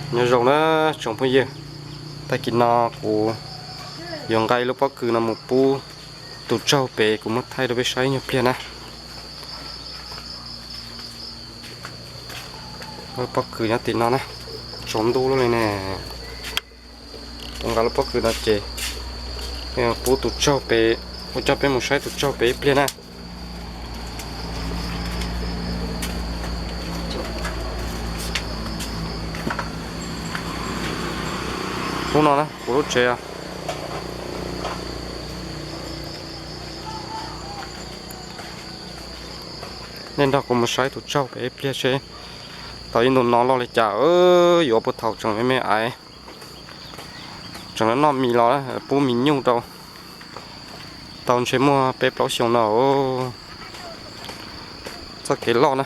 Nyob zoo na tsoom phooj ywg, tag kis no kuv yuav nqa lub pob kws no mus pub tus tsaug pem, kuv muab thaij rau peb saib nyuag pliag na. Lub pob kws nyob tim no na, tsaus ntuj lub li ne. Kuv nqa lub pob kws no ces pub tus tsaug pem, kuv coj peb mus saib tus tsaug pem ib pliag na. Lub no na kuv lub tsev. Nej nrog kuv mus saib tus tsaug pem ib pliag seb tau ib ntu no loj li cas, yuav puag thaum tseem me me aiv, tseem noj mis los pub mis nyuj rau, tau ntshe muaj peb plaub xyoo no. Txoj kev loj na,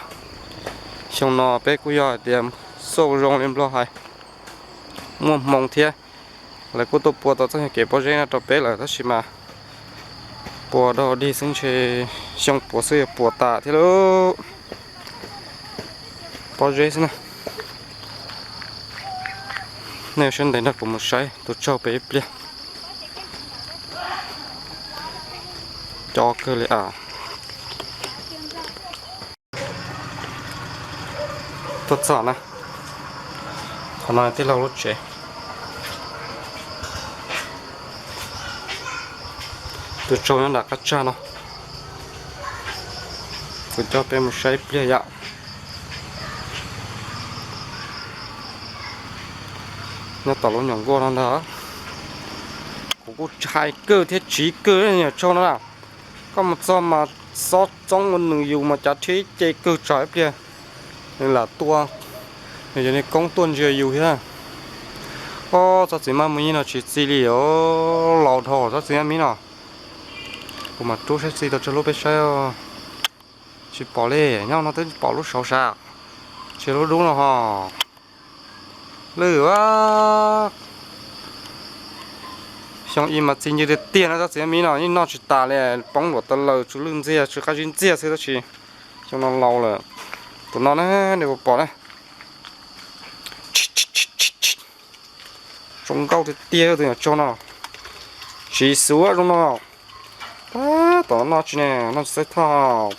xyoo no peb kuj yog hais tias xauj zoo li Nplog hais, muaj hmoo thiab. Lawv kuj tuaj pua tau txoj kev pob zeb no rau peb lawm tab sis mas puas dog dig xwb ntshe xyoo puas xwb yuav puas tas thiab lauj. Pob zeb xwb na. Nej sawv ntev nrog kuv mus saib tus tsaug pem ib pliag. Cov kawg li a. Tuaj txog na, qhov no tij laug lub tsev. Tus tsaug nyob nram qab tsag no, kuv coj peb mus saib ib pliag yom. Nyob tom lub nyuam nkuaj no ntag. Kuv kuj ntshai kawg thiab tsiv kawg nyuam tsaug no na. Koj mus txog mas xob txoob ua nws yus mas cav tsheb ce kawg tsam ib pliag nws lam tua, nws yog niag koob tuaj ntsia yus thiab. Ob, tsob txiv maj mib no tsis txi li os, laus dhau tsob txiv maj mib no. Kuv mam rub saib txi tau tsawg lub peb saib. Tsis pom li, nyob no twb pom lub saud sav, tsis lub dub no ho. Lwj a, xyoo ib mas txi ncw tiag tiag no tsob txiv maj mib no, yeej noj tsis tas li, poob luam taw laws tsw lwj ntxiag tsw qab zib ntxiag xwb tab sis xyoo no laus lawm. Tus no na, nej puas pom na. Zoo nkauj tiag tiag tus nyuam tsaug no. Tsis xuav zoo no. Tab tom no tsis ne, no tsis xaib thoj.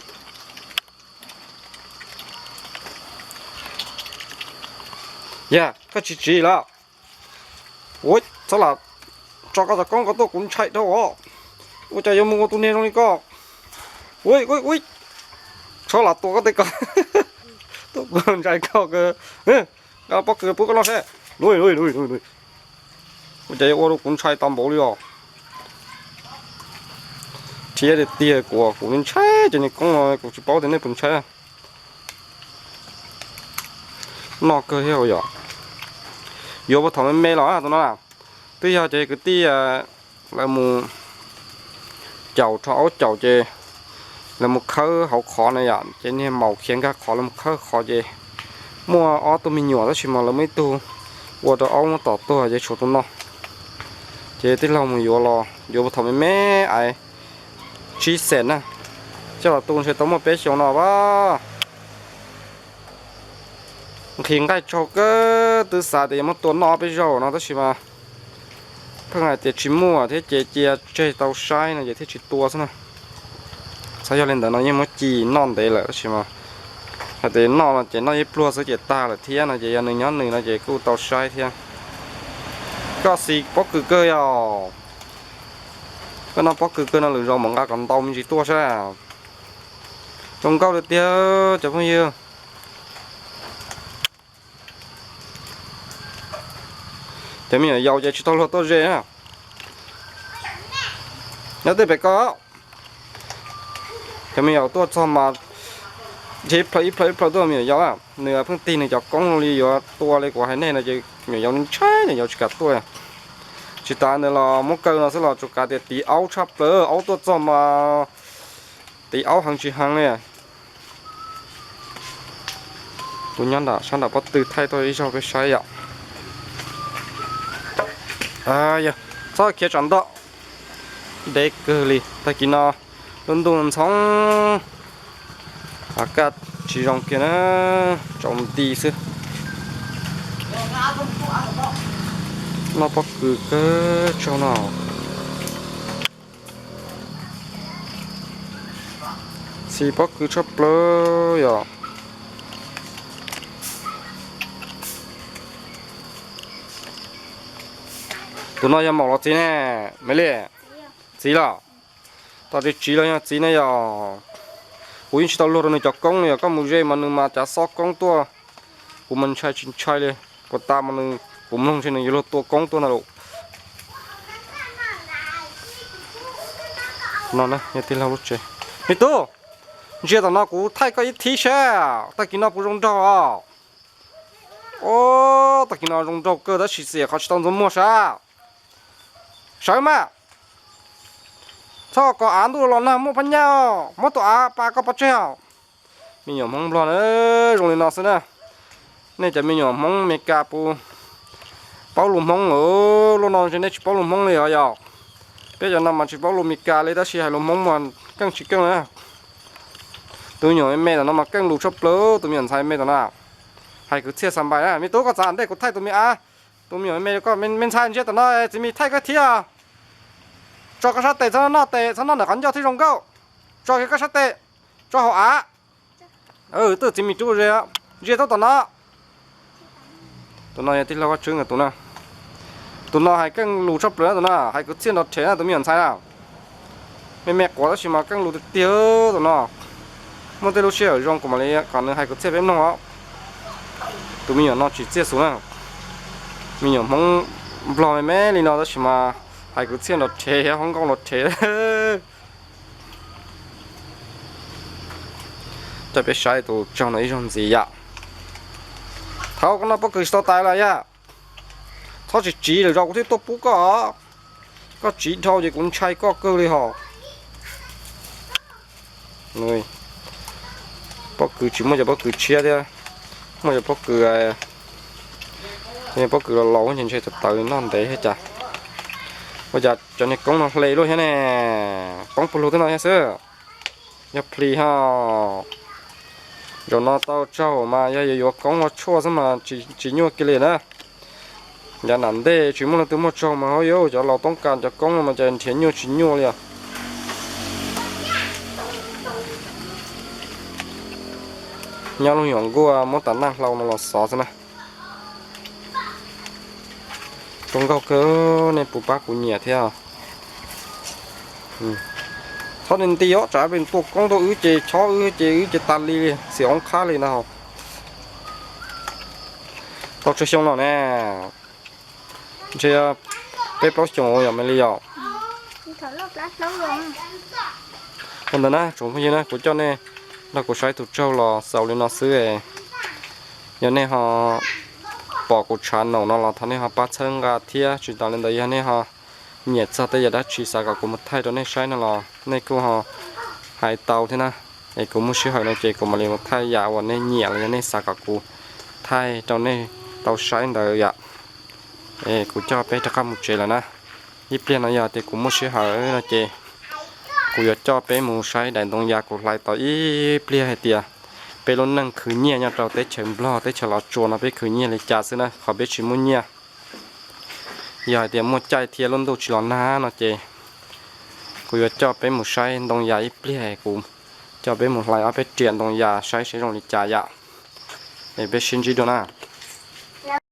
Yog koj tsis tsiv lawm, ua txhob lam tso koj cov koob ko tuaj, kuv ntshai dhau os. Ua cas yuav mus ua tus niag zoo li koj. Ui ui ui, txhob lam tua koj tej ko, tuaj kuv ntshai koj. Nqa pob kws pub koj noj seb. Ua cas yuav ua rau kuv ntshai tau npaum li os. Thiab tiag tiag kuv, kuv ntshai cov niag koob no, kuv tsis paub tias nej puas ntshai. Noj kawg thiab yom. Yuav puag thaum me me los tus no na, twb yog cov kwv tij lawv mus caum rho aub caum ces lawv mus khawb hauv qhov na yom, ces niag maum khiav nkag qhov lawv mus khawb qhov ces muaj ob tug me nyuam tab sis mas lawv muaj ib tug ua rau aub muab tom tuag ces tshuav tus no. Ces tij laug mus yuav los yuav puag thaum me me aiv, tsib xees na, coj los tu ntshe tau muaj peb xyoos no as. Nqhis nqaij tsaug kawg, twb xav tias yuav muab tua noj peb zaug no tab sis mas pheej hais tias tsis muaj thiab ces cia tseg tau saib no ces thiaj tsis tua xwb na. Txhob yog li ntawd no yeej muab ci noj ntev lawm tab sis mas hais tias noj no ces noj ib pluag xwb ces tag lawm thiab no ces yog nws nyob nws no ces kuj tau saib thiab. Koj xis pob kws kawg yog, koj noj pob kws kawg no lwm zaus mam nqa kom ntau me ntsis tuaj saib. Zoo nkauj tiag tiag cov phooj ywg. Cov me nyuam yaus ces tsis tau luag tuaj ze na. Nyob tej pem ko, cov me nyuam yaus tuaj txog mas ib plhaw ib plhaw ib plhaw tuaj me nyuam yaus na. Nws pheej tig nws cov koob li yuav tua li kuv hais nej no ces me nyuam yaus ntshai, me nyuam yaus tsis kam tuaj. Tsis tas ntawd los muab kaw no xwb los tsuas kav tias tiv aub tshaj plaws, aub tuaj txog mas tiv aub heev tsis heev li. Kuv nyob nram sab nram pob tw thaij tuaj ib zaug peb saib yom. Yog txhob khiav tsam ntoj, deb kawg li tag kis no, lub ntuj ntxhoo, a kaj tsis zoo kiag na, tsaus nti xwb. Noj pob kws kawg tsaug no. Txi pob kws tshaj plaws yom. Tus no yog maum los txiv ne, me li? Txiv los? Tos tsis txiv los yog txiv ne yog. Kuv yeej tsis tau luag rau nws cov koob li, yog koj mus ze mas nws mas cav xob koob tuaj. Kuv mas ntshai tsis ntshai li. Puas tas mas nws, kuv mloog ntshe nws yuav luag tua koob tuaj ntag lauj. No na, yog tij laug lub tsev. Me tub, ntsia tom no kuv thaij koj ib thib seb, tag kis no puas zoo nraug os. Os, tag kis no zoo nraug kawg tab sis xiam qhov tsis tau ntxuav muag sab. Sawv mas, txhob kom av ntuj los nag muaj phab nyaj os, muab tus av pas koj pov tseg os. Me nyuam Hmoob Nplog na, zoo li no xwb na. Nej cov me nyuam Hmoob Amelikas puas paub lus Hmoob? Lub no ntshe nej tsis paub lus Hmoob li os yom. Peb cov no mas tsis paub lus Amelikas li tab sis hais lus Hmoob mas keej tsis keej na. Tus me nyuam me me tom no mas keej lus tshaj plaws, tus me nyuam ntxhais me tom no. Hais kwv txhiaj xa npais na, me tub koj txav ntej kuv thaij tus me av, tus me nyuam me me rau koj, me ntxhais ntsia tom no txiv mis thaij koj thiab. Tso koj sab tes, txhob noj tes, txhob noj ntawm qhov ncauj thiab zoo nkauj. Tso kiag koj sab tes, tso hauv av. Twb txiv mis rub ze, ntsia tau tom no. Tus no yog tij laug Vaj Tswb nkawd tus na. Tus no hais keej lus tshaj plaws na tus no, hais kwv txhiaj nrov rhev na tus me nyuam ntxhais na. Me me quav tab sis mas keej lus tiag tiag tus no. Muaj tej lub sij hawm zoo kuv mam li kom nws hais kwv txhiaj peb mloog os. Tus me nyuam no tsis txiaj xus na. Me nyuam Hmoob Nplog me me li no tab sis mas hais kwv txhiaj nrov rhev, hab nkauj nrov rhev. Coj peb saib tus tsaug no ib zaug ntxiv yom. Thaum koj noj pob kws tsis tau tais los yom, txhob tsis tsiv lawm zos kuv thiaj tuaj pub koj. Koj tsiv dhau ces kuv ntshai koj kawg li hos. Pob kws tsis muaj cov pob kws tshiab thiab, muaj cov pob kws, pob kws los laus ces ntshe tawv tawv noj ntev thiab cas. Ua cas cov niag koob no hle luaj thiab ne? Poob puag lug twb no thiab xwb. Yog plis ho. Zaum no tau tsaug mas yog yuav yuav koob ua tshuaj xwb mas tsis nyuaj kiag li na. Yav nram ntej tsis muaj leej twg muaj tsaug mas ho yuav cov laus toob kas cov koob no mas cas nrhiav nyuaj tsis nyuaj li os. Nyob lub nyuam nkuaj muab tas naj hlau no los xov xwb na. Zoo nkauj kawg, nej puas pab kuv nyiam thiab? Txhob nti os, tsam peb tua koob tuaj wb ces chob wb ces wb ces tas li li, xiam oob qhab li na. Tau tsawg xyoo no ne? Ntshe peb plaub xyoos yom me li yom. Ua ntawd na tsoom phooj ywg na, kuv coj nej nrog kuv saib tus tsaug los xaus li no xwb. Yog nej ho pom kuv channel no los thov nej ho pab txhawb nqa thiab tsis tas li ntawd yog nej ho nyiam txog tej yam dab tsi xav kom kuv mus thaij rau nej saib no los nej kuj ho hais tau thiab na. Es kuv muaj sij hawm no ces kuv mam li mus thaij yam uas nej nyiam los yog nej xav kom kuv thaij rau nej tau saib ntawd yom. Es kuv coj peb rov qab mus tsev lawm na. Ib pliag no yog tias kuv muaj sij hawm no ces kuv yuav coj peb mus saib daim ntoo yas kuv hlais tau ib pliag hais tias peb lub neej khwv nyiaj nyob rau teb chaws Nplog teb chaws Los Tsuas no peb khwv nyiaj li cas xwb na, qhov peb tsis muaj nyiaj. Yog hais tias muaj caij thiab lub ntuj tsis los nag no ces kuv yuav coj peb mus saib ntoo yas ib pliag, kuv coj peb mus hlais ob peb riam ntoo yas saib seb zoo li cas yom. Es peb sib ntsib dua na.